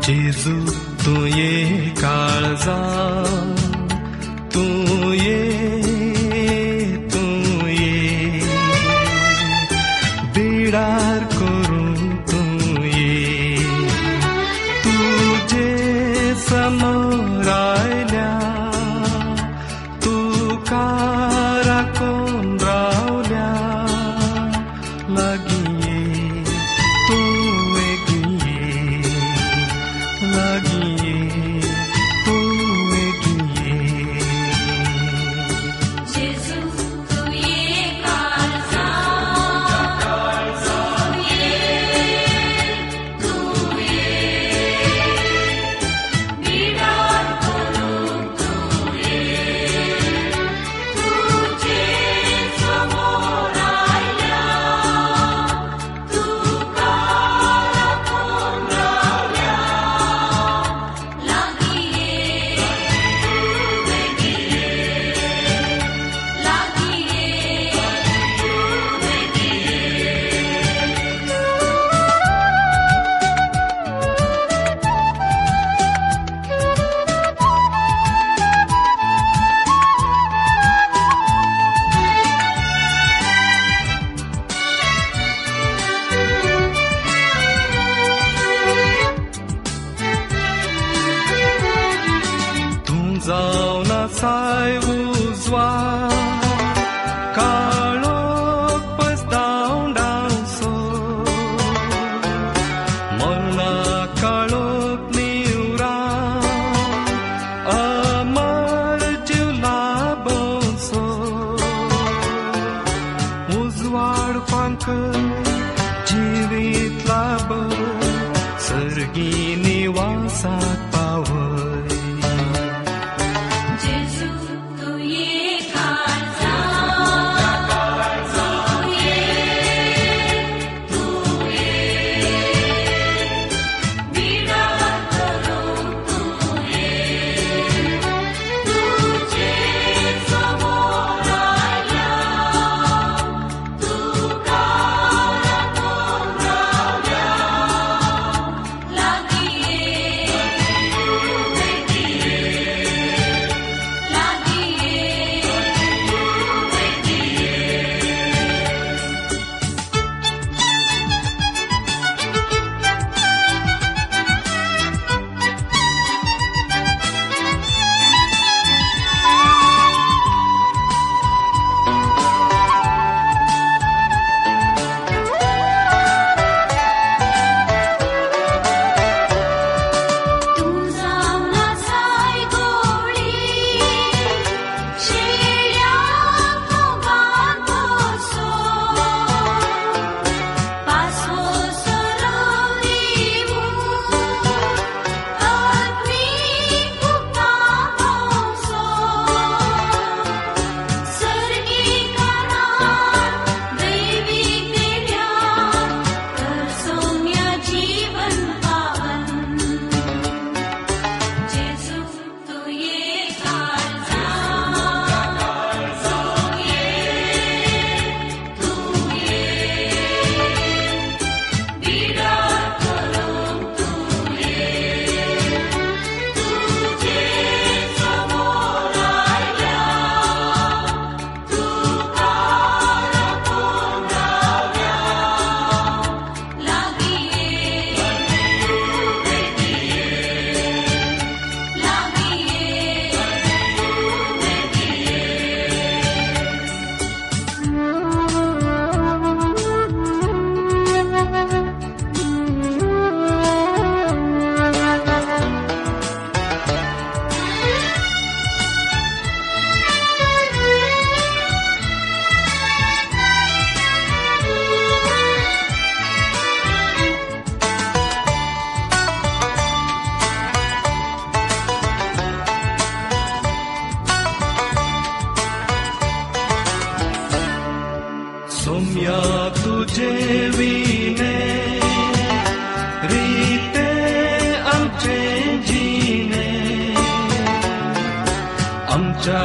जेजू तूं ये काळजा, तूं ये, तूं ये, बिडार करूं तूं ये, तुजे समोर आयल्या तुका राखून रावल्या, लागीं ये तूं वेगीं ये, लागीं ये तूं वेगीं ये. जेजू तूं ये काळजा, तूं ये, तूं ये, बिडार करूंक तूं ये, तुजे समोर आयल्या तुका राखून रावल्या, लागीं ये तूं वेगीं ये, लागीं ये तूं वेगीं ये. तूं जावन आसाय उजवाड, काळोख पसदावंडासो, मरणा काळोख निवरा, अमर जीव लाभोसो, उजवाड फांकय जिवीत लाभ, सर्गी निवासाक पावय. जेजू तूं ये काळजा, तूं ये, तूं ये, बिडार करूंक तूं ये, तुजे समोर आयल्या तुका राखून रावल्या, लागीं ये तूं वेगीं ये, लागीं ये तूं वेगीं ये. तूं जावन आसाय गोळी, शेळ्या मोगान पोसो, पासवो सरवरीवू, आत्मीक उक्ता पावसो, सर्गीकरान दैवीक देव्यान, कर सौम्य जीवन पावन. जेजू तूं ये काळजा, तूं ये, तूं ये, बिडार करूंक तूं ये, तुजे समोर आयल्या तुका राखून रावल्या, लागीं ये तूं वेगीं ये, लागीं ये तूं वेगीं ये. सोम्या तुझे विने रीते आमचे जिने, आमच्या